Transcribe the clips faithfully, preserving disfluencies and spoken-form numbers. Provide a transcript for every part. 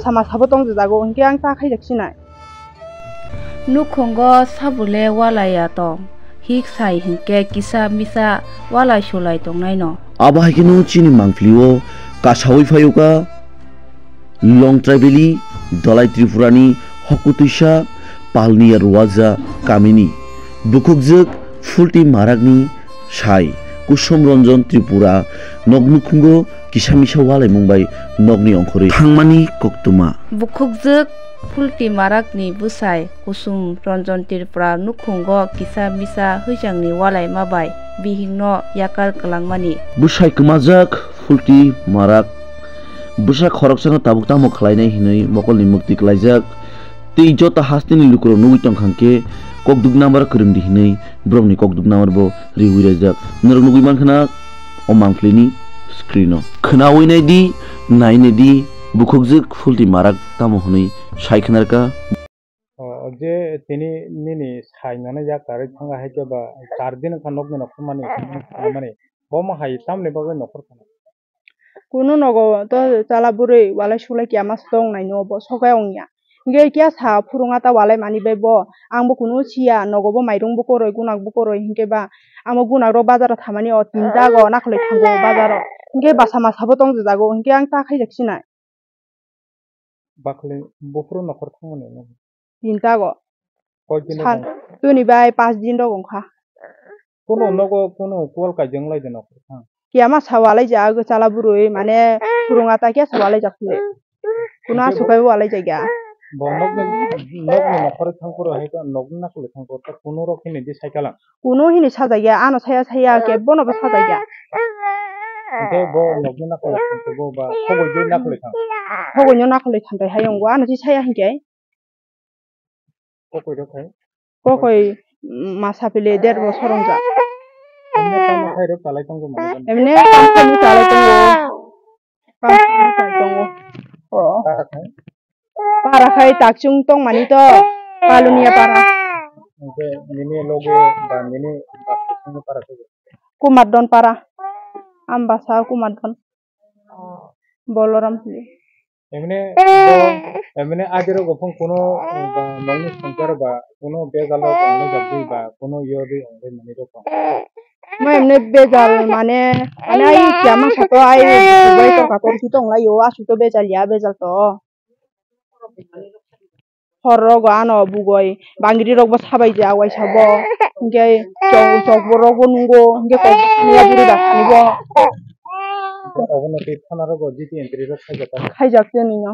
Sama sabo tongjago, hinkhe ang ta khaijak sinai. Nukhungo sabole walai ya tong, hik sai hinkhe kisa misa walai sulai tongnaino. Abo hai kheno chini mangpili o kasawi phaiyoka Longtraibeli Dhalai Tripura ni Hokutwisa Palniya Ruwaja kamini bukhukjwk Phulti Marak ni sai Kusom Ranjan Tripura nok nukhungo kisa misa walaimung bai nokni ongkhorwi thangmani koktwma. Bukhukjwk Phulti Marak ni bwsai Kusom Ranjan Tripura nukhungo kisa misa hwijangni walaima bai bihikno yakar kwlangmani. Bwsai kwmajak Phulti Marak bwsa khoroksano tabuk tamo khlainai hinwi mokolni mukti klaijak. Tei joto hasteni lukurok nugwi tongkha hwnkhe kokduk number kwrwngdi hinwi borokni kokduk number bo riwi rajak. Norok nugwi mankha na o mangpili ni screen o. Khwnawi naidi, nai naidi, bukhukjwk Phulti Marak tamo hwnwi sai khwnarkha. O, o je tini nini sai nana yak karwi thangkha hai khe ba char din wngkha nokni nokthormani mani. Bo ma hai tamni bagwi nokhor khana. Kunu nogo to chala bwrwi walai sulai kiya ma song nai no bo sogai ongya. Hinkhe kiya sa phurunga ta walai mani bai bo. Ang bo kunu siya nogo bo mairung bo koroi gunak bo koroi hinkhe ba ang bo gunak rok bazar o thamani o tinta go nakhwlwi thango bazar o. Hinkhe basa masa bo tongjago hinkhe ang ta khaijak sinai. Bakhli buphuru nokhor thangmani no. Tinta go. Koi din sal tong? Tuni bai pas din rok wngkha. Kuno nogo kuno kual kaijang lai de nokhor thang. Kiya ma sa walai ja go chala bwrwi mane phurunga ta kiya sa walai jak le. Kuno aswk bai walai jak ya. Bo nokni nokni nokhor thang phuru hai ta nokni nakhwlwi thang phuru ta kuno rok hini di cycle ang. Kuno hini sajagya, ano saya saya kebono bo sajagya. Hwnkhe bo nokni nakhwlwi thangkhe bo ba khogoi de nakhwlwi thang. Khogoi no nakhwlwi thangkhe hayung bo ano si saya hinkhe. Kokoi rok hai? Kokoi, mm, masa pili der bosor wngjak. Emne tamo khai rok talai tongo mane. Emne tamo khai rok talai tongo. Para khai? Para khai takchung tongmani to, Palunia para. Hwnkhe nini logo ba nini baptismni para khai? Kumar Don para. Ambasa Kumar Don. Boloram hili. Emne bo, emne agero gophung kuno ba nokni songchar ba kuno bejalo tongnai jagwi ba kuno yori ongwi mani rok tong. Mo emne bejal mane, mane ai kiya masa to ai bubai torka torki tong lai o, aswk to bejal ya, bejal to. Hor rogo ano bugoi bangri rok bo sabai ja waisa bo, hinkhe chok, chok bo rok bo nungo, hinkhe kok bo saniya buri ba sani bo. Obono tei thana rogo G T entry rok khaijak kha. Khaijak tei nino.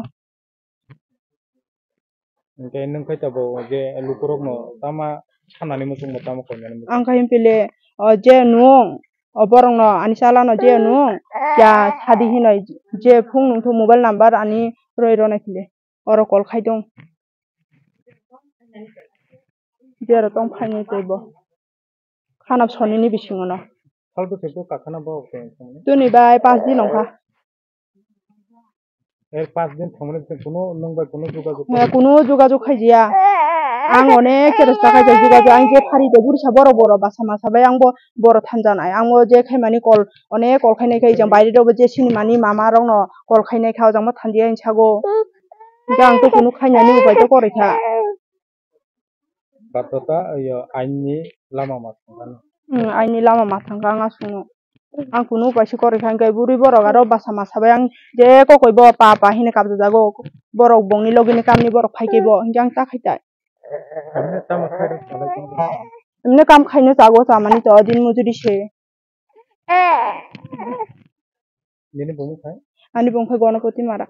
Hinkhe nwng khai tabuk je lukurokno tama sanani muchungma tamo koinani muchung. Ang khai pile o je nwng o borokno ani chalano je nwng ya sadi hinoi je phung nwngthok mobile number ani roi rona khile oro call khai dong. Jero tong phainai tei bo. Khana sonini bisingo no. Salto sebo kakhana bo khe. Tuni bai pas din ongkha. Er pas din thangmani kuno nwng bai kuno jogajog. He, kuno jogajog khaijiya. Ang onek chesta khaijak jogajog. Ang je phari de bursa borok borok basa masa bai ang bo borok thanjanai. Ang bo je khaimani call onek call khainai khai jang baire rok bo je sinimani mama rokno call khainai kha o jang bo thanjiya hinwi sago. Hinkhe ang to kuno khainani upai to kwrwi kha. Bathota yo aini lama ma thangkha no. Hmm, aini lama ma thangkha ang aswkno. Ang kunu upaisa kwrwi kha, hinkhe bwrwi borok aro basa masa bai ang je kokoi bo pa pa hino kabjajago. Borok bongni logini kamni borok phai khe bo, hinkhe ang ta khai tai. Emne tamo khairok salai tongbo. Emne kam khaino chago, chamani to din mujuri se. Nini bumung khai? Ani bumung khai Gonopoti Mara.